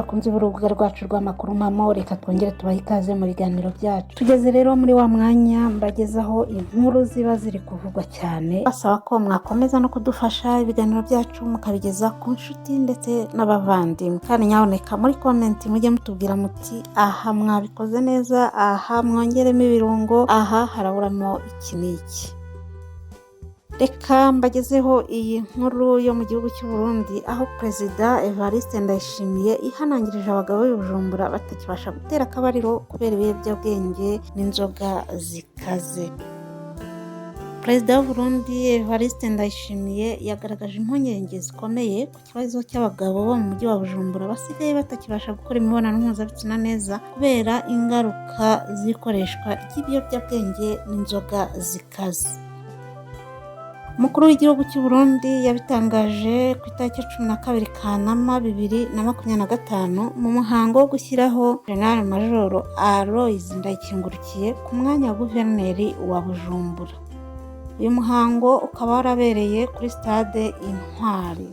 Bakunzi b'urubuga rwacu rw'amakuru mpamo, reka twongere tubahe ikaze mu biganiro byacu. Tugeze rero muri wa mwanya mbagezaho inkuru ziba ziri kuvugwa cyane, basaba ko mwakomeza no kudufasha ibiganiro byacu mukabigeza ku nshuti ndetse n'abavandimwe. Kandi nyaboneka muri comment mujye mutubwira muti: "Aha mwabikoze neza, aha mwongeremo ibirungo, aha haraburamo iki n'iki." Reka mbagezeho iyi nkuru yo mu gihugu cy'u Burundi, aho Perezida Evariste Ndayishimiye yihanangirije abagabo b'i Bujumbura batakibasha gutera akabariro kubera ibiyobyabwenge n'inzoga zikaze. Perezida w'u Burundi Evariste Ndayishimiye yagaragaje impungenge zikomeye ku kibazo cy'abagabo bo mu mujyi wa Bujumbura basigaye batakibasha gukora imibonano mpuzabitsina neza kubera ingaruka z'ikoreshwa ry'ibiyobyabwenge n'inzoga zikaze. Umukuru w'igihugu cy'u Burundi yabitangaje ku itariki 12 Kanama 2025 mu muhango wo gushyiraho General Major Aloys Ndayikengurukiye ku mwanya wa Guverineri wa Bujumbura. Uyu muhango ukaba warabereye kuri Stade Intwari.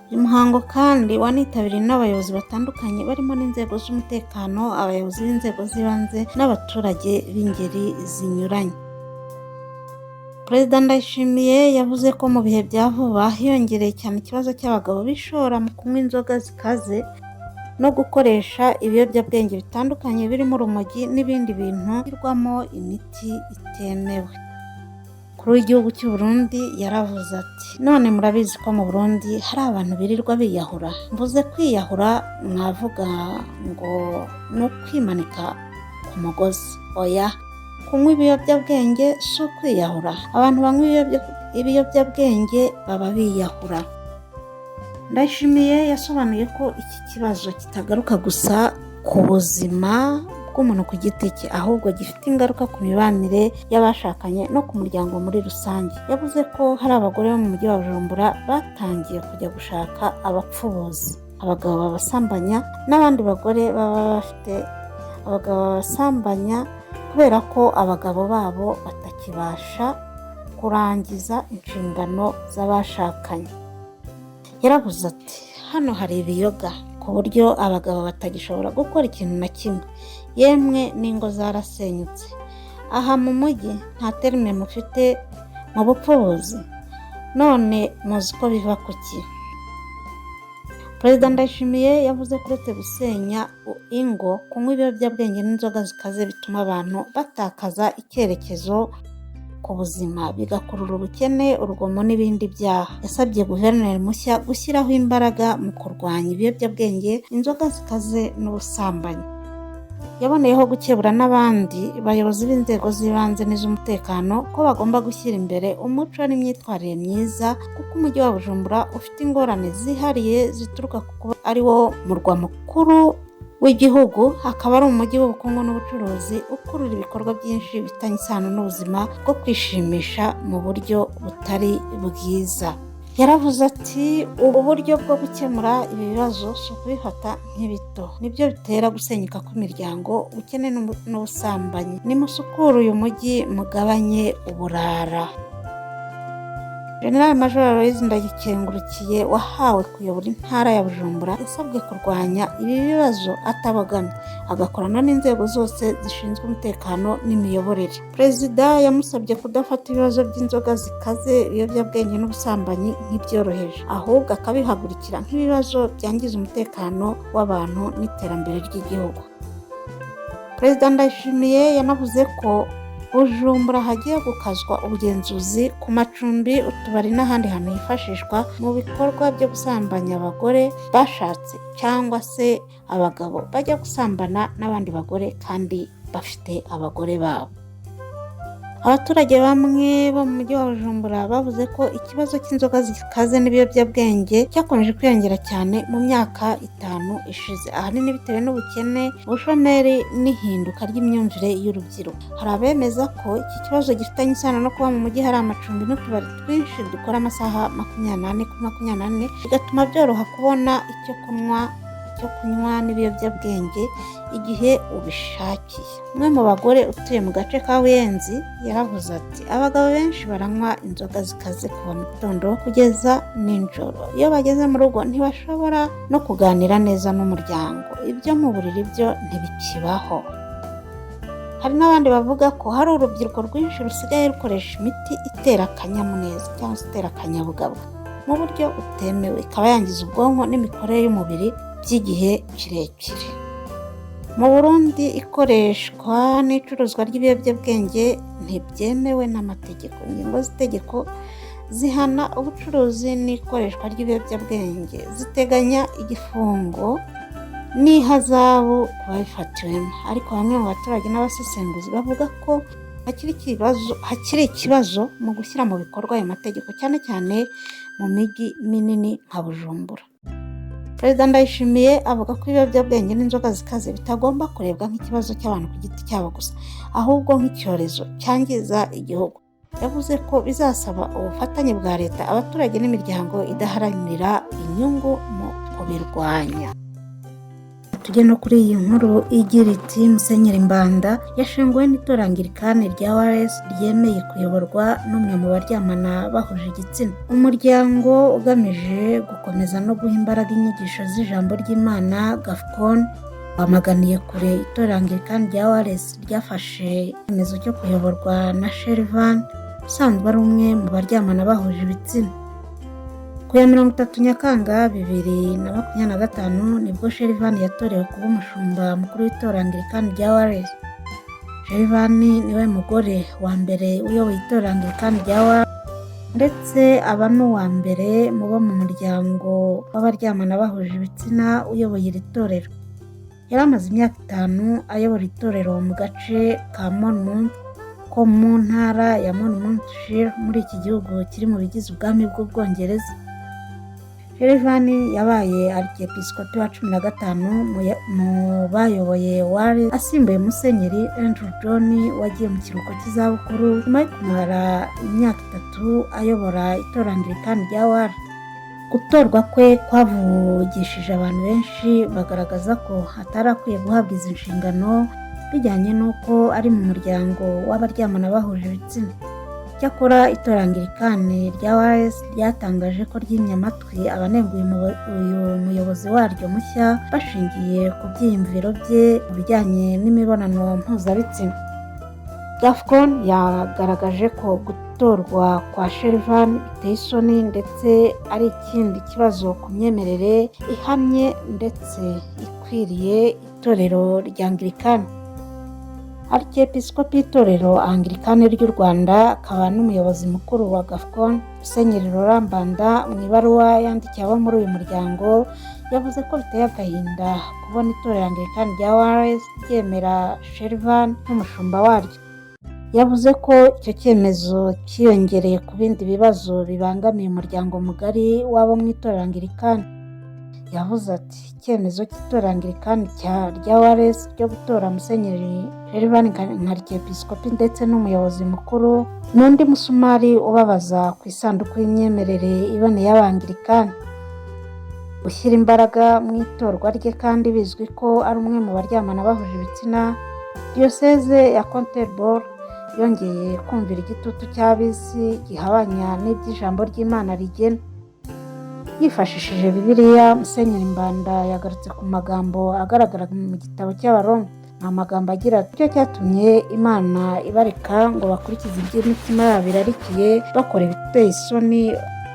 Uyu muhango kandi wanitabiriwe n'abayobozi batandukanye barimo n'inzego z'umutekano, abayobozi b'inzego z'ibanze n'abaturage b'ingeri zinyuranye. Perezida Ndayishimiye yavuze ko mu bihe bya vuba hiyongereye cyane ikibazo cy'abagabo bishora mu kunywa inzoga zikaze no gukoresha ibiyobyabwenge bitandukanye birimo urumogi n'ibindi bintu bishyirwamo imiti itemewe. Umukuru w'igihugu cy'u Burundi yaravuze ati: "None murabizi ko mu Burundi hari abantu birirwa biyahura. Mvuze kwiyahura mwavuga ngo ni ukwimanika ku mugozi. Oya, kunywa ibiyobyabwenge si ukwiyahura. Abantu banywa ibiyobyabwenge baba biyahura." Ndayishimiye yasobanuye ko iki kibazo kitagaruka gusa ku buzima bw'umuntu ku giti cye, ahubwo gifite ingaruka ku mibanire y'abashakanye no ku muryango muri rusange. Yavuze ko hari abagore bo mu mujyi wa Bujumbura batangiye kujya gushaka abapfubuzi, abagabo babasambanya, n'abandi bagore baba bafite abagabo babasambanya kubera ko abagabo babo batakibasha kurangiza inshingano z'abashakanye. Yaravuze ati: "Hano hari ibiyoga ku buryo abagabo batagishobora gukora ikintu na kimwe, yemwe n'ingo zarasenyutse. Aha mu mujyi nta terme mufite mu bupfubuzi? None muzi ko biva ku ki?" Perezida Ndayishimiye yavuze ko uretse gusenya ingo, kunywa ibiyobyabwenge n'inzoga zikaze bituma abantu batakaza icyerekezo ku buzima, bigakurura ubukene, urugomo n'ibindi byaha. Yasabye guverineri mushya gushyiraho imbaraga mu kurwanya ibiyobyabwenge, inzoga zikaze n'ubusambanyi. Yaboneyeho gukebura n'abandi bayobozi b'inzego z'ibanze n'iz'umutekano ko bagomba gushyira imbere umuco n'imyitwarire myiza, kuko umujyi wa Bujumbura ufite ingorane zihariye zituruka ku kuba ari wo murwa mukuru w'igihugu, akaba ari umujyi w'ubukungu n'ubucuruzi ukurura ibikorwa byinshi bifitanye isano n'ubuzima bwo kwishimisha mu buryo butari bwiza. Yaravuze ati: "Ubu buryo bwo gukemura ibi bibazo si ukubifata nk'ibito, nibyo bitera gusenyuka kw'imiryango, ubukene n'ubusambanyi. Nimusukure uyu mujyi, mugabanye uburara." General Major Aloys Ndayikengurukiye wahawe kuyobora intara ya Bujumbura yasabwe kurwanya ibi bibazo atabogamye, agakorana n'inzego zose zishinzwe umutekano n'imiyoborere. Perezida yamusabye kudafata ibibazo by'inzoga zikaze, ibiyobyabwenge n'ubusambanyi nk'ibyoroheje, ahubwo akabihagurukira nk'ibibazo byangiza umutekano w'abantu n'iterambere ry'igihugu. Perezida Ndayishimiye yanavuze ko Bujumbura hagiye gukazwa ubugenzuzi ku macumbi, utubari n'ahandi hantu hifashishwa mu bikorwa byo gusambanya abagore bashatse cyangwa se abagabo bajya gusambana n'abandi bagore kandi bafite abagore babo. Abaturage bamwe bo mu mujyi wa Bujumbura bavuze ko ikibazo cy'inzoga zikaze n'ibiyobyabwenge cyakomeje kwiyongera cyane mu myaka 5 ishize, ahanini bitewe n'ubukene, ubushomeri n'ihinduka ry'imyumvire y'urubyiruko. Hari abemeza ko iki kibazo gifitanye isano no kuba mu mujyi hari amacumbi n'utubari twinshi dukora amasaha 24 kuri 24, bigatuma byoroha kubona icyo kunywa. cyo kunywa n'ibiyobyabwenge igihe ubishakiye. Umwe mu bagore utuye mu gace ka Buyenzi yaravuze ati: "Abagabo benshi baranywa inzoga zikaze kuva mu gitondo kugeza nijoro. Iyo bageze mu rugo ntibashobora no kuganira neza n'umuryango. Ibyo mu buriri byo ntibikibaho." Hari n'abandi bavuga ko hari urubyiruko rwinshi rusigaye rukoresha imiti itera akanyamuneza cyangwa se itera akanyabugabo mu buryo butemewe, ikaba yangiza ubwonko n'imikorere y'umubiri by'igihe kirekire. Mu Burundi, ikoreshwa n'icuruzwa ry'ibiyobyabwenge ntibyemewe n'amategeko. Ingingo z'itegeko zihana ubucuruzi n'ikoreshwa ry'ibiyobyabwenge ziteganya igifungo n'ihazabu ku babifatiwemo, ariko bamwe mu baturage n'abasesenguzi bavuga ko hakiri ikibazo mu gushyira mu bikorwa ayo mategeko, cyane cyane mu mijyi minini nka Bujumbura. Perezida Ndayishimiye avuga ko ibiyobyabwenge n'inzoga zikaze bitagomba kurebwa nk'ikibazo cy'abantu ku giti cyabo gusa, ahubwo nk'icyorezo cyangiza igihugu. Yavuze ko bizasaba ubufatanye bwa leta, abaturage n'imiryango idaharanira inyungu mu kubirwanya. Tujye no kuri iyi nkuru igira iti: "Musenyeri Mbanda yashenguwe n'itorero Angirikani rya Wales ryemeye kuyoborwa n'umwe mu baryamana bahuje igitsina." Umuryango ugamije gukomeza no guha imbaraga inyigisho z'ijambo ry'Imana, GAFCON, wamaganiye kure itorero Angirikani rya Wales ryafashe icyemezo cyo kuyoborwa na Sherivan, usanzwe ari umwe mu baryamana bahuje ibitsina. Ku ya 30 Nyakanga 2025 nibwo Sherivan yatorewe kuba umushumba mukuru w'itorero Angirikani rya Wales. Sherivan niwe mugore wa mbere uyoboye itorero Angirikani rya Wales, ndetse aba n'uwa mbere mu bo mu muryango w'abaryamana bahuje ibitsina uyoboye iri torero. Yari amaze imyaka 5 ayobora itorero mu gace ka Monmouth ko mu ntara ya Monmouthshire muri iki gihugu kiri mu bigize ubwami bw'Ubwongereza. Sherivan yabaye Arkiyepiskopi wa 15 mu bayoboye Wales, asimbuye Musenyeri Andrew John wagiye mu kiruhuko cy'izabukuru nyuma yo kumara imyaka 3 ayobora itorero Angirikani rya Wales. Gutorwa kwe kwavugishije abantu benshi, bagaragaza ko atari akwiye guhabwa izi nshingano bijyanye n'uko ari mu muryango w'abaryamana bahuje ibitsina. Cyakora itorero Angirikani rya Wales ryatangaje ko ryimye amatwi abanenga uyu muyobozi waryo mushya bashingiye ku byiyumviro bye mu bijyanye n'imibonano mpuzabitsina. GAFCON yagaragaje ko gutorwa kwa Sherivan biteye isoni, ndetse ari ikindi kibazo ku myemerere ihamye ndetse ikwiriye itorero rya Angirikani. Arkiyepiskopi w'itorero Angirikani ry'u Rwanda akaba n'umuyobozi mukuru wa GAFCON, Musenyeri Laurent Mbanda, mu ibaruwa yandikiye abo muri uyu muryango, yavuze ko biteye agahinda kubona itorero Angirikani rya Wales ryemera Sherivan nk'umushumba waryo. Yavuze ko icyo cyemezo cyiyongereye ku bindi bibazo bibangamiye umuryango mugari w'abo mu itorero Angirikani. Yavuze ati: "Icyemezo cy'itorero Angirikani rya Wales ryo gutora Musenyeri Sherivan nka Arkiyepiskopi ndetse n'umuyobozi mukuru n'undi musumari ubabaza ku isanduku y'imyemerere iboneye y'Abangirikani. Gushyira imbaraga mu itorwa rye kandi bizwi ko ari umwe mu baryamana bahuje ibitsina, Diyoseze ya Canterbury yongeye kumvira igitutu cy'ab'isi gihabanya n'iby'ijambo ry'Imana rigena." Yifashishije Bibiliya, Musenyeri Mbanda yagarutse ku magambo agaragara mu gitabo cy'Abaroma. Ni amagambo agira ati: "Nicyo cyatumye Imana ibareka ngo bakurikize iby'imitima yabo irarikiye, bakora ibiteye isoni,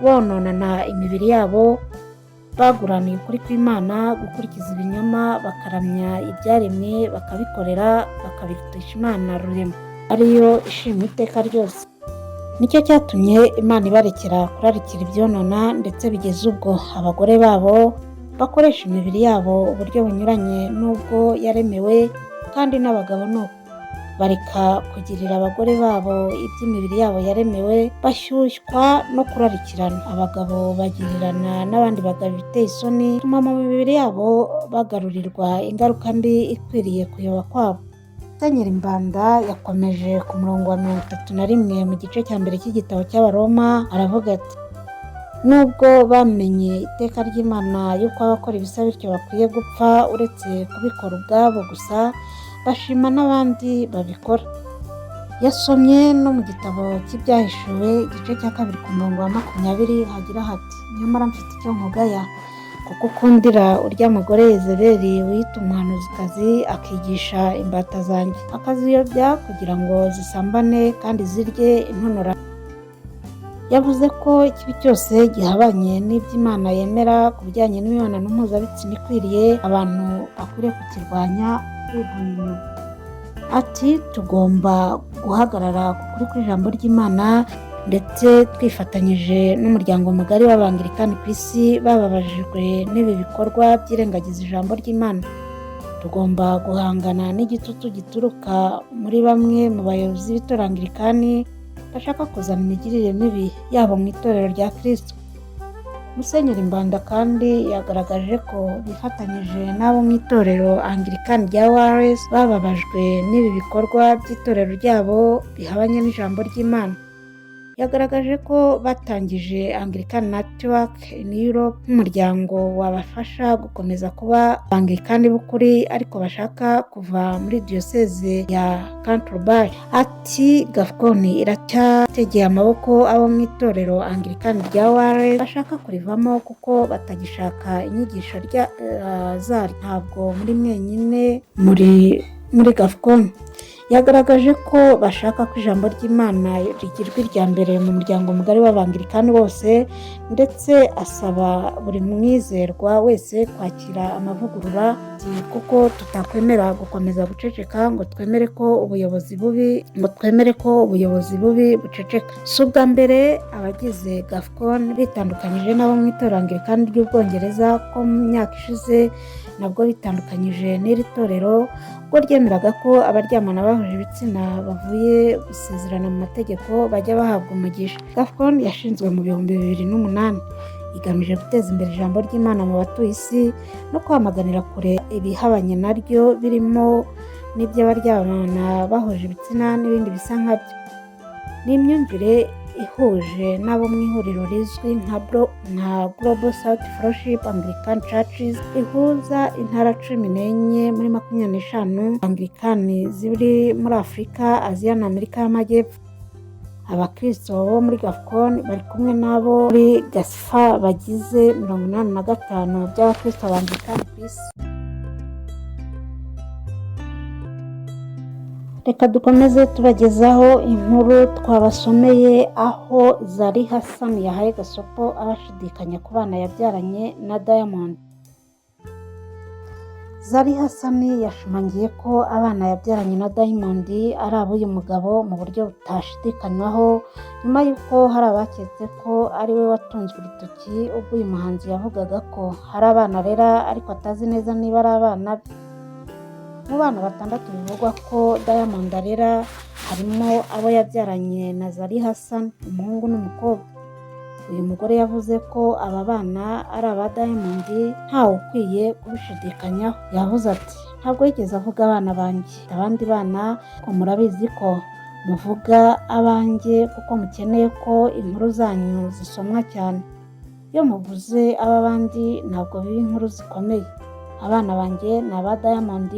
bononana imibiri yabo, baguraniye ukuri kw'Imana gukurikiza ibinyoma, bakaramya ibyaremwe, bakabikorera, bakabirutisha Imana Rurema, ariyo ishimwa iteka ryose. Nicyo cyatumye Imana ibarekera kurarikira ibyonona, ndetse bigeze ubwo abagore babo bakoresha imibiri yabo uburyo bunyuranye n'ubwo yaremewe, kandi n'abagabo ni uko, bareka kugirira abagore babo iby'imibiri yabo yaremewe, bashyushywa no kurarikirana. Abagabo bagirirana n'abandi bagabo ibiteye isoni, bituma mu mibiri yabo bagarurirwa ingaruka mbi ikwiriye kuyoba kwabo." Musenyeri Mbanda yakomeje ku murongo wa 31 mu gice cya mbere cy'igitabo cy'Abaroma, aravuga ati: Nubwo bamenye iteka ry'Imana y'uko abakora ibisa bityo bakwiye gupfa, uretse kubikora ubwabo gusa, bashima n'abandi babikora. Yasomye no mu gitabo cy'Ibyahishuwe, igice cya 2 ku murongo wa 20, hagira hati: "Nyamara mfite icyo nkugaya, kuko ukundira urya mugore Yezebeli wiyita umuhanuzikazi, akigisha imbata zanjye, akaziyobya kugira ngo zisambane kandi zirye intonora." Yavuze ko ikibi cyose gihabanye n'iby'Imana yemera ku bijyanye n'imibonano mpuzabitsina ikwiriye, abantu bakwiriye kukirwanya bivuye inyuma. Ati: "Tugomba guhagarara ku kuri kw'ijambo ry'Imana, ndetse twifatanyije n'umuryango mugari w'Abangirikani ku isi bababajwe n'ibi bikorwa byirengagiza ijambo ry'Imana. Tugomba guhangana n'igitutu gituruka muri bamwe mu bayobozi b'itorero Angirikani bashaka kuzana imigirire mibi yabo mu itorero rya Kristo." Musenyeri Mbanda kandi yagaragaje ko bifatanyije n'abo mu itorero Angirikani rya Wales bababajwe n'ibi bikorwa by'itorero ryabo bihabanye n'ijambo ry'Imana. Yagaragaje ko batangije Anglican Network in Europe nk'umuryango wabafasha gukomeza kuba Abangirikani b'ukuri, ariko bashaka kuva muri Diyoseze ya Canterbury. Ati: "GAFCON iracyategeye amaboko abo mu itorero Angirikani rya Wales bashaka kurivamo kuko batagishaka inyigisho zaryo. Ntabwo muri mwenyine muri GAFCON." Yagaragaje ko bashaka ko ijambo ry'Imana rigirwa irya mbere mu muryango mugari w'Abangirikani bose, ndetse asaba buri mwizerwa wese kwakira amavugurura, kuko tutakwemera gukomeza guceceka ngo twemere ko ubuyobozi bubi buceceka. Si ubwa mbere abagize GAFCON bitandukanyije n'abo mu itorero Angirikani ry'Ubwongereza, ko mu myaka ishize nabwo bitandukanyije n'iri torero, ubwo ryemeraga ko abaryamana bahuje ibitsina bavuye gusezerana mu mategeko bajya bahabwa umugisha. GAFCON yashinzwe mu 2008, igamije guteza imbere ijambo ry'Imana mu batuye isi no kwamaganira kure ibihabanye naryo, birimo n'iby'abaryamana bahuje ibitsina n'ibindi bisa nkabyo. Ni imyumvire ihuje n'abo mu ihuriro rizwi nka Global South Fellowship Anglican Churches, rihuza intara 14 muri 25 Anglikani ziri muri Afurika, Aziya na Amerika y'Amajyepfo. Abakristo bo muri GAFCON bari kumwe n'abo muri GASFA bagize 85 by'abakristo b'Anglikani ku isi. Reka dukomeze tubagezaho inkuru twabasomeye, aho Zari Hassan yahaye gasopo abashidikanya ku bana yabyaranye na Diamond. Zari Hassan yashimangiye ko abana yabyaranye na Diamond ari ab'uyu mugabo mu buryo butashidikanywaho, nyuma y'uko hari abaketse ko ari we watunzwe urutoki ubwo uyu muhanzi yavugaga ko hari abana arera ariko atazi neza niba ari abana be. Mu bana batandatu bivugwa ko Diamond arera, harimo abo yabyaranye na Zari Hassan, umuhungu n'umukobwa. Uyu mugore yavuze ko aba bana ari aba Diamond, ntawe ukwiye kubishidikanyaho. Yavuze ati: "Ntabwo yigeze avuga abana banjye, abandi bana, ko murabizi ko muvuga abanjye kuko mukeneye ko inkuru zanyu zisomwa cyane. Iyo muvuze ab'abandi ntabwo biba inkuru zikomeye. Abana banjye ni aba Diamond,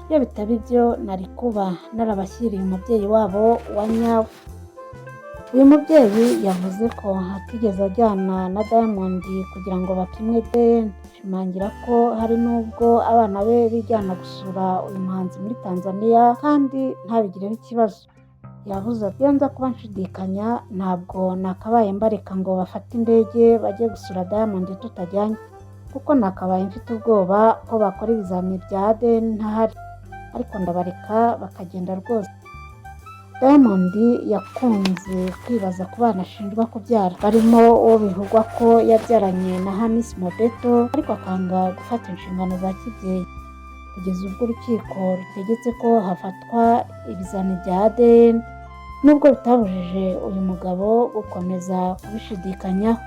iyo bitaba ibyo nari kuba narabashyiriye umubyeyi wabo wa nyawe." Uyu mubyeyi yavuze ko atigeze ajyana na Diamond kugira ngo bapimwe ADN, ashimangira ko hari n'ubwo abana be bijyana gusura uyu muhanzi muri Tanzania kandi ntabigireho ikibazo. Yavuze ati: "Iyo nza kuba nshidikanya ntabwo nakabaye mbareka ngo bafate indege bajye gusura Diamond tutajyanye, kuko nakabaye mfite ubwoba ko bakora ibizamini bya ADN ntahari, ariko ndabareka bakagenda rwose." Diamond yakunze kwibaza ku bana ashinjwa kubyara, barimo uwo bivugwa ko yabyaranye na Hamisi Mobetto, ariko akanga gufata inshingano za kibyeyi, kugeza ubwo urukiko rutegetse ko hafatwa ibizami bya ADN, nubwo bitabujije uyu mugabo gukomeza kubishidikanyaho.